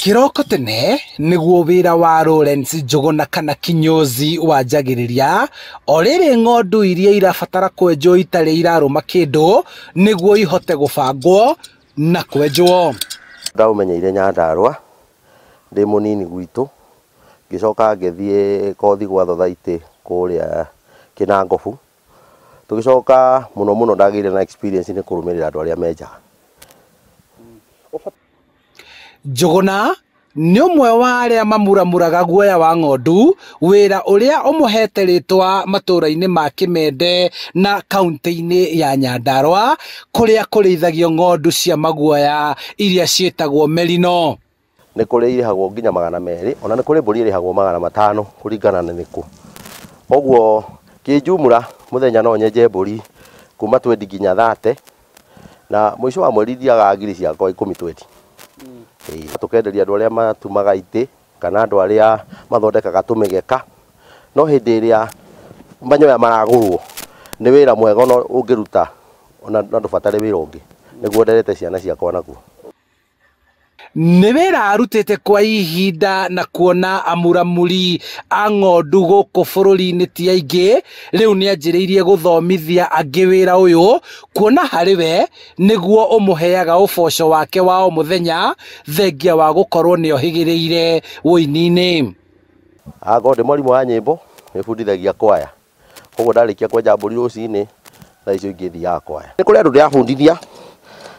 Kĩroko tene nĩguo wĩra wa Lawrence Njũgũna kana kinyozi wanjagĩrĩria, o rĩrĩ ng'ondu iria irabatara kwenjwo itarĩ irarũma kĩndũ nĩguo ihote gũbangwo na kwenjwo. Ndaũmenyeire Nyandarũa ndĩ mũnini gwitũ, ngĩcoka ngĩthiĩ kothi gwa thothaitĩ kũrĩa Kĩnangobu, tũgĩcoka mũno mũno ndagĩire na experience nĩ kũrũmĩrĩra andũ arĩa menjaga. Njũgũna nĩ ũmwe wa arĩa mamuramuraga guoya wa ng'ondu, wĩra ũrĩa ũmũhete rĩtwa matũũra-inĩ ma Kĩmende na kaunti-inĩ ya Nyandarũa kũrĩa kũrĩithagio ng'ondu cia maguoya iria ciĩtagwo merino. Nĩ kũrĩ irĩhagwo nginya 200, ona nĩ kũrĩ mbũri ĩrĩhagwo 500 kũringana na nĩkũ. Koguo kĩnjumũra mũthenya no nyenje mbũri kuma 20 nginya 30, na mũico wa mweri thiaga ngiri ciakwa 10 20. Tũkenderia andũ arĩa matumaga itĩ kana andũ arĩa mathondekaga tũmĩgeka, no hĩndĩ ĩrĩa manyoya maragũrwo nĩ wĩra mwega ona ũngĩruta ona ndũbatare wĩra ũngĩ, nĩguo nderete ciana ciakwa naguo. Nĩ wĩra arutĩte kwa ihinda na kuona amuramuri a ng'ondu gũkũ bũrũri-inĩ ti aingĩ, rĩu nĩanjĩrĩirie gũthomithia angĩ wĩra ũyũ, kuona harĩ we nĩguo ũmũheaga ũboco wake wa o mũthenya, thengia wa gũkorwo nĩohĩgĩrĩire ũini-inĩ. Angorwo ndĩ mwarimũ wa nyĩmbo nĩbundithagia kwaya, koguo ndarĩkia kwenja mbũri rũcinĩ thaa icio ingĩ thiaga kwaya. Nĩ kũrĩ andũ ndĩrabundithia,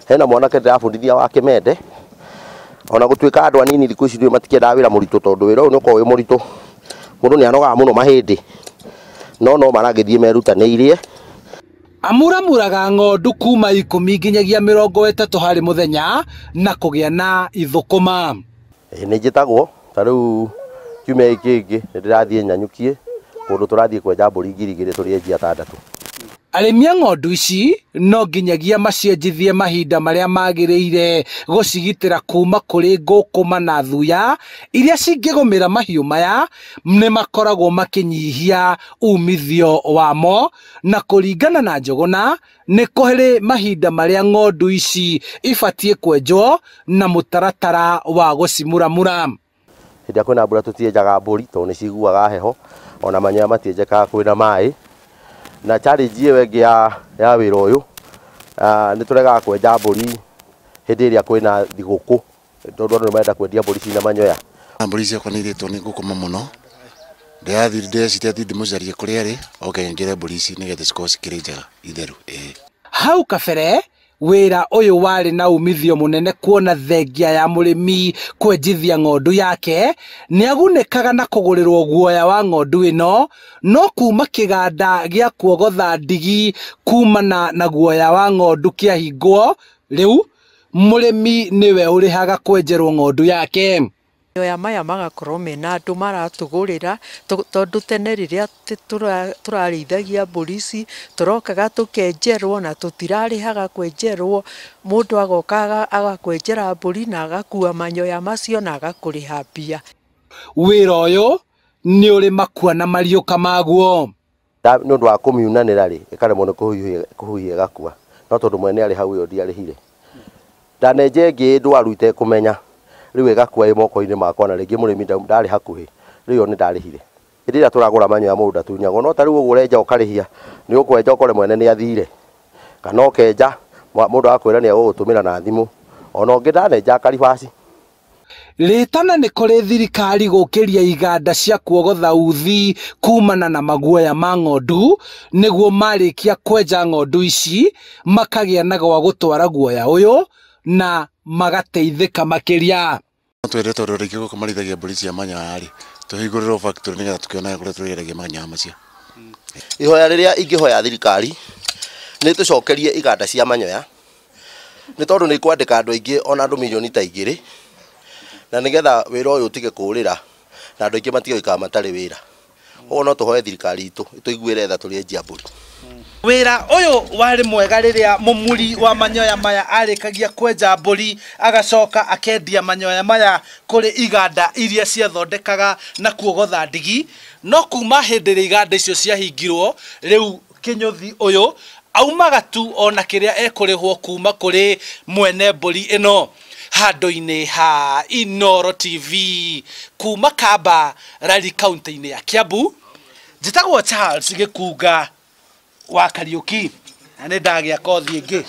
hena mwanake ndĩrabundithia wa Kĩmende, ona gũtuĩka andũ anini thikũ ici matikĩendaga wĩra mũritũ tondũ wĩra ũyũ nĩ ũkoragwo wĩ mũritũ, mũndũ nĩ anogaga mũno mahĩndĩ, no no maragĩthiĩ merutanĩirie. Amuramuraga ng'ondu kuma 10 nginyagia 30 harĩ mũthenya na kũgĩa na ithũkũma. Nĩ njĩtagwo ta rĩu kiumia gĩkĩ kĩngĩ nĩ ndĩrathiĩ Nanyukie kũndũ tũrathiĩ kwenja mbũri 2000 tũrĩ enji 6. Arĩmi a ng'ondu ici no nginyagia macienjithie mahinda marĩa magĩrĩire gũcigitĩra kuma kũrĩ ngũkũma na thuya iria cingĩgũmĩra mahiũ maya, nĩ makoragwo makĩnyihia umithio wamo, na kũringana na Njũgũna nĩ kũrĩ mahinda marĩa ng'ondu ici ibatiĩ kwenjwo na mũtaratara wa gũcimuramura. Hĩndĩ ĩrĩa kwĩna mbura tũtienjaga mbũri tondũ nĩ ciguaga heho, ona manyoya matienjekaga kwĩna maĩ. Na challenge ĩyo ĩngĩ ya wĩra ũyũ, nĩ tũregaga kwenja mbũri hĩndĩ ĩrĩa kwĩna thigũkũ tondũ andũ nĩ marenda kwendia mbũri cina manyoya. Mbũri ciakwa nĩ irĩtwo nĩ ngũkũma mũno, ndĩrathiĩ ndĩreciria atĩ ndĩmũcarie kũrĩa arĩ oke njĩre mbũri ici nĩgetha cikorwo cikĩrĩ njega itheru. Hau kabere wĩra ũyũ warĩ na umithio mũnene kuona thengia ya mũrĩmi kwenjithia ng'ondu yake nĩagunĩkaga na kũgũrĩrwo guoya wa ng'ondu ĩno, no kuma kĩganda gĩa kuogotha ndigi kumana na guoya wa ng'ondu kĩahingwo, rĩu mũrĩmi nĩwe ũrĩhaga kwenjerwo ng'ondu yake. Manyoya maya magakorwo mena andũ maratũgũrĩra, tondũ tene rĩrĩa tũrarĩithagia mbũri ici tũrokaga tũkenjerwo na tũtirarĩhaga kwenjerwo, mũndũ agoka agakwenjera mbũri na agakua manyoya macio na agakũrĩha mbia. Wĩra ũyũ nĩ ũrĩ makua na mariũka maguo. Nĩ ũndũ wa kũmiunanĩra rĩ, ĩkaremwo nĩ kũhuhia ĩgakua, no tondũ mwene arĩ hau ĩyo ndiarĩhire. Ndanenja ĩngĩ ndwaru itekũmenya, rĩu ĩgakua ĩ moko-inĩ makwa na rĩngĩ mũrĩmi ndarĩ hakuhĩ, rĩu ĩyo nĩ ndarĩhire. Hĩndĩ ĩrĩa tũragũra manyoya mũndũ ndatunyagwo, no ta rĩu ũguo ũrenja ũkarĩhia, nĩ ũkwenja ũkore mwene nĩ athire, kana ũkenja mũndũ agakwĩra nĩ egũgũtũmĩra na thimũ, ona ũngĩ ndanenja akaribaci. Rĩtana nĩ kũrĩ thirikari gũkĩria iganda cia kuogotha uthi kumana na maguoya ma ng'ondu, nĩguo marĩkia kwenja ng'ondu ici makagĩa na gwa gũtwara guoya ũyũ na magateithĩka makĩria. Twende tondũ rĩngĩ gũkũ marĩithagia mbũri cia manyoya rĩ, tũhingũrĩrwo factory nĩgetha tũkĩonaga kũrĩa tũrĩendagia manyoya macio. Ihoya rĩrĩa ingĩhoya thirikari nĩ tũcokerie iganda cia manyoya, nĩ tondũ nĩ ikwandĩka andũ aingĩ ona andũ mirioni ta 2, na nĩgetha wĩra ũyũ ũtige kũũrĩra na andũ aingĩ matige gũikara matarĩ wĩra. Koguo no tũhoe thirikari itũ ĩtũiguĩre tha tũrĩ enjia mbũri. Wĩra ũyũ warĩ mwega rĩrĩa mũmuri wa manyoya maya arĩkagia kwenja mbũri agacoka akendia manyoya maya kũrĩ iganda iria ciathondekaga na kuogotha ndigi, no kuma hĩndĩ ĩrĩa iganda icio ciahingirwo, rĩu kĩnyũthi ũyũ aumaga tu ona kĩrĩa ekũrĩhwo kuma kũrĩ mwene mbũri ĩno. Handũ-inĩ ha Inoro TV kuma Kamba Rari kaunti-inĩ ya Kiambu, njĩtagwo Charles Gĩkunga wa Kariũki, na nĩ ndagĩa kothi ĩngĩ.